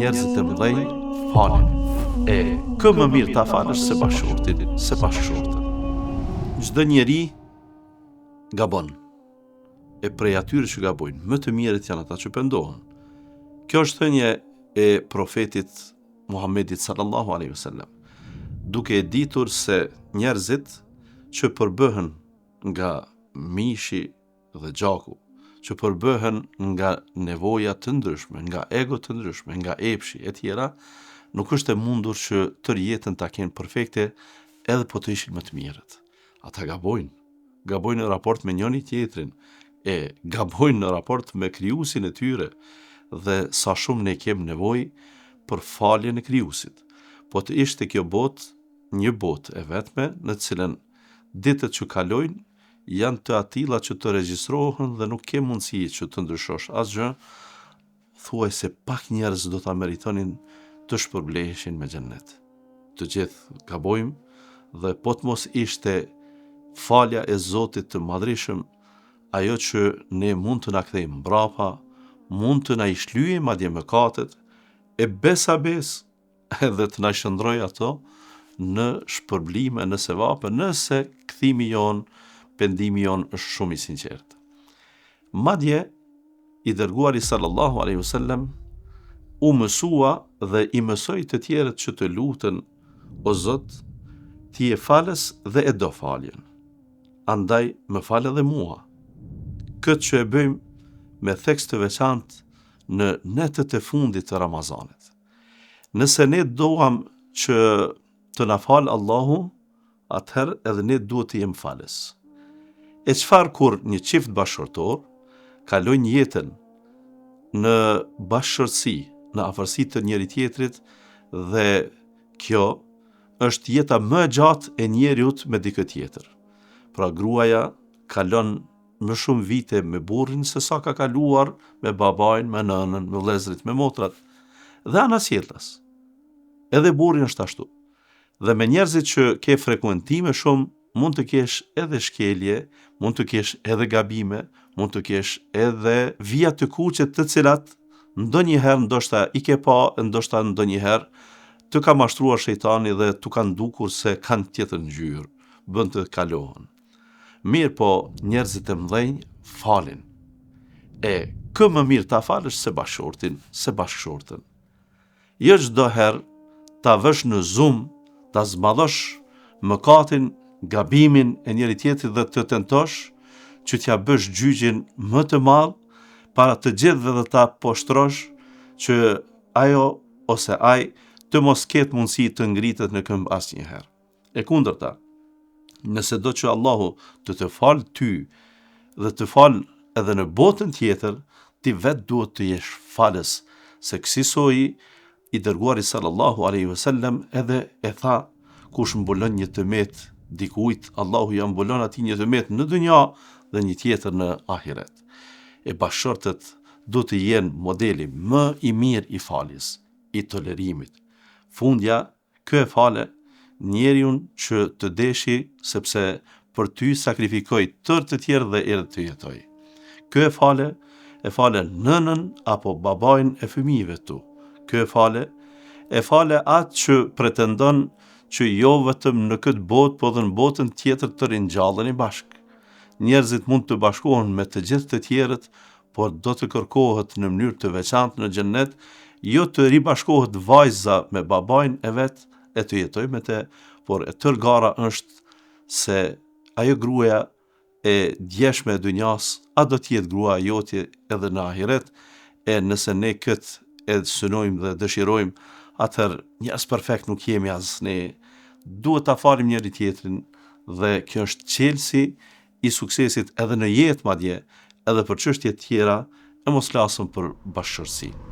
Njerëzit e mëdhenj falin. E kë më mirë ta falësh se bashkëshortin, se bashkëshorten. Çdo njeri gabon. E prej atyre që gabojnë, më të mirët janë ata që pendohen. Kjo është thënie e profetit Muhammedit sallallahu alaihi wasallam, duke e ditur se njerëzit që përbëhen nga mishi dhe gjaku, që përbëhen nga nevoja të ndryshme, nga ego të ndryshme, nga epshi e tjera, nuk është e mundur që tërë jetën ta kenë perfekte edhe po të ishin më të mirët. Ata gabojnë, gabojnë në raport me njëri tjetrin, e gabojnë në raport me krijuesin e tyre dhe sa shumë ne kem nevojë për faljen e krijuesit. Po të ishte kjo botë një botë e vetme në të cilën ditët që kalojnë janë të atilla që të regjistrohen dhe nuk ke mundësi që të ndryshosh asgjë, thuajse pak njerëz do ta meritonin të shpërbleheshin me xhennet. Të gjithë gabojmë dhe po të mos ishte falja e Zotit të Madhërishëm ajo që ne mund të na kthejë mbrapa, mund të na i shlyejë madje mëkatet, e besa besë edhe të na shndërrojë ato në shpërblime, në sevape, nëse kthimi jonë, pendimi jonë është shumë i sinqertë. Madje, i dërguari sallallahu alaihi wasallam u mësua dhe i mësoi të tjerët që të luten o Zot, ti je falës dhe e do faljen. Andaj më fal edhe mua. Këtë që e bëjmë me theks të veçantë në netët e fundit të Ramazanit. Nëse ne duam që të na falë Allahu, atëherë edhe ne duhet të jemi falës. E çfarë kur një çift bashkëshortor kalojnë jetën në bashkëshortësi, në afërsi të njëri-tjetrit dhe kjo është jeta më e gjatë e njeriut me dikë tjetër. Pra gruaja kalon më shumë vite me burrin se sa ka kaluar me babain, me nënën, me vëllezërit, me motrat dhe anasjelltas. Edhe burri është ashtu. Dhe me njerëzit që ke frekuentime shumë, mund të kesh edhe shkelje, mund të kesh edhe gabime, mund të kesh edhe vija të kuqe të cilat ndonjëherë ndoshta i ke pa, ndoshta ndonjëherë të ka mashtruar shejtani dhe t'u kanë dukur se kanë tjetër ngjyrë, bën të kalohen. Mirëpo njerëzit e mëdhenj falin. E kë më mirë ta falësh se bashkëshortin, se bashkëshorten. Jo çdo herë ta vësh në zoom, ta zmadhosh mëkatin, gabimin e njëri-tjetrit dhe të tentosh që t'ia bësh gjyqin më të madh para të gjithëve dhe ta poshtrosh që ajo ose ai të mos ketë mundësi të ngritet në këmbë asnjëherë. E kundërta, nëse do që Allahu të të falë ty dhe të falë edhe në botën tjetër, ti vetë duhet të jesh falës, se kësisoji i dërguari sallallahu alaihi wasallam edhe e tha kush mbulon një të metë dikujt, Allahu ia mbulon atij një të metë në dynja dhe një tjetër në ahiret. E bashkëshortët duhet të jenë modeli më i mirë i faljes, i tolerimit. Fundja Kë e fale njeriun që të deshi sepse për ty sakrifikoi tërë të tjerë dhe erdhi të jetojë. Kë e fale, e fale nënën apo babain e fëmijëve tu. Kë e fale, e fale atë që pretendon që jo vetëm në këtë botë, po edhe në botën tjetër të ringjalleni bashkë. Njerëzit mund të bashkohen me të gjithë të tjerët, por do të kërkohet në mënyrë të veçantë në xhennet, jo të ribashkohet vajza me babain e vet e të jetojë me të, por e tërë gara është se ajo gruaja e djeshme e dynjas, a do të jetë gruaja jote edhe në ahiret, e nëse ne këtë e synojmë dhe dëshirojmë, atëherë njerëz perfekt nuk jemi as ne, duhet ta falim njëri tjetrin dhe kjo është çelësi i suksesit edhe në jetë madje edhe për çështje tjera e mos flasim për bashkëshortësinë.